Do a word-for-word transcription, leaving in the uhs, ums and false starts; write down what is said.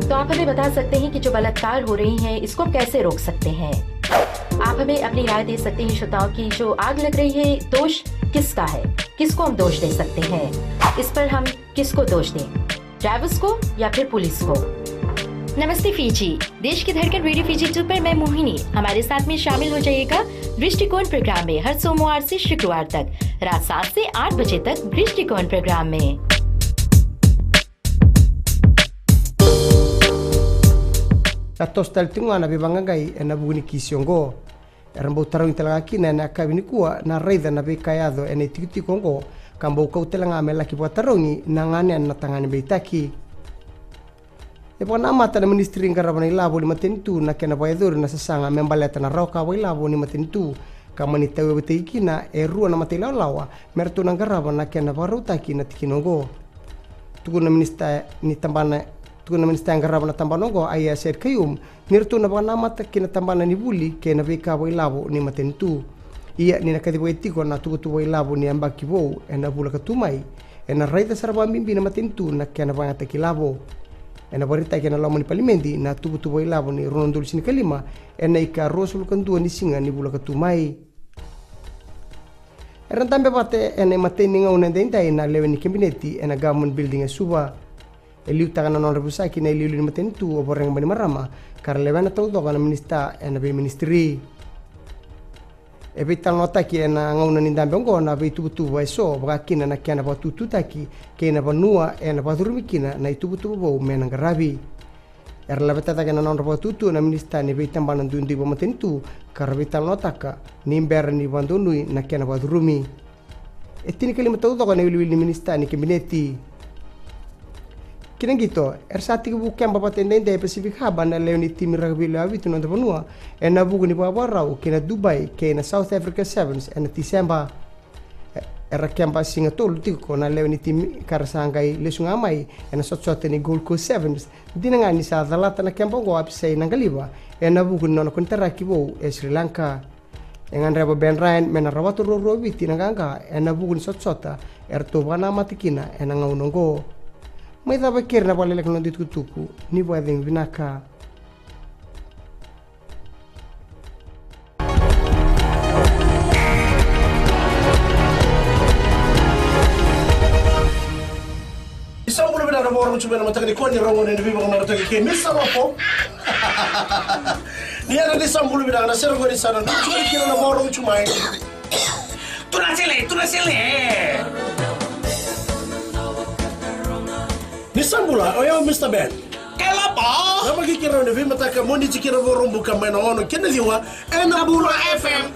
तो आप हमें बता सकते हैं कि जो बलात्कार हो रही है, इसको कैसे रोक सकते हैं? आप हमें अपनी राय दे सकते हैं श्रोताओं की, जो आग लग रही है, दोष किसका है, किसको हम दोष दे सकते हैं, इस पर हम किसको दोष दें, ड्राइवर्स को या फिर पुलिस को? नमस्ते फीजी, देश की धड़कन रेडियो फीजी टू पर मैं मोहिनी। हमारे साथ में शामिल हो जाइएगा दृष्टिकोण प्रोग्राम में हर सोमवार से शुक्रवार तक रात सात से आठ बजे तक दृष्टिकोण प्रोग्राम में। Sa toso tale tiko ga na veivaqaqai ena vuku ni kisi oqo. Era bau tarogi tale ga kina ena yakavi nikua na raica na veika e yaco ena itikotiko oqo, ka bau kau tale ga me laki vakatarogi na ganena na tagane beitaki. E vakanamata na minisitiri qarava na ilavo ni matanitu na kena vakayacori na sasaga me baleta na rawa ka vakailavo ni matanitu, ka mani tauyavutaki kina e rua na matailawalawa me ratou na qarava na kena vakarautaki na tikina oqo. Tukuna na minisita ni tabana, tukuna na minisita e qarava na tabana oqo, Aiyaz Sayed-Khaiyum, ni ratou na vakanamata ki na tabana ni vuli kei na veika vakailavo ni matanitu. Ia ni na kacivaki tiko na tuvatuva ilavo ni yabaki vou ena vula ka tu mai, ena raica sara vakabibi na matanitu na kena vakayagataki ilavo. Ena vakaraitaki ena loma ni palimedi na tuvatuva ilavo ni rua na udolu tinikalima ena ika ruasagavulu ka dua ni siga ni vula ka tu mai. Era dabe vata ena imatai ni gauna edaidai na lewe ni kabineti ena Government Building e Suva. E liutaka na nodra vosaki na iliuliu ni matanitu o Voreqe Bainimarama, ka ra lewena taucoko na minisita ena veiministiri. E veitalanoataki ena gauna ni dabe oqo na veituvatuva eso, vakakina na kena vakatututaki kei na vanua ena vakacurumi kina na ituvatuva vou me na qaravi. Era laveta cake na nodra vakatutu na minisita ni veitabana duidui vakamatanitu, ka ra veitalanoataka ni bera ni vakadonui na kena vakacurumi. E tinikalima taucoko na iwiliwili ni minisita ni kabineti. Ki na qito, era sa tekivu keba vata edaidai e Pacific Harbour na lewe ni timi rakavi lewe vitu ni noda vanua, ena vuku ni vakavakarau kei na Dubai kei na South Africa Sevens ena Tiseba. E, era keba siga tolu tiko na lewe ni timi ka ra sa qai lesu ga mai ena sotasota ni Gold Coast Sevens, dina ga ni sa calata na keba oqo o Apisai Naqaliva ena vuku ni nona konitaraki vou e Sri Lanka. E gadreva o Ben Ryan me na rawata ruarua o Viti na qaqa ena vuku ni sotasota eratou vakanamata kina ena gauna oqo. Mai cava e keri na vakaleleka ni noda itukutuku, ni vakacegu vinaka. Ni sa bula vinaka na vakarorogo tu mai na mataka nikua ni rogo ni veivakamarataki kei Misa Lopo. Ni yadra ni sa bula vinaka na sere qo ni sa na nucu kina na vakarorogo tu mai. Tuna sele, tuna sele. Ni sa bula, o yau Mista Ben. Kalapa. Na makikira ni veimataka Moniti kina Vakaraubuka mai na ono kina ciwa ena Bula F M.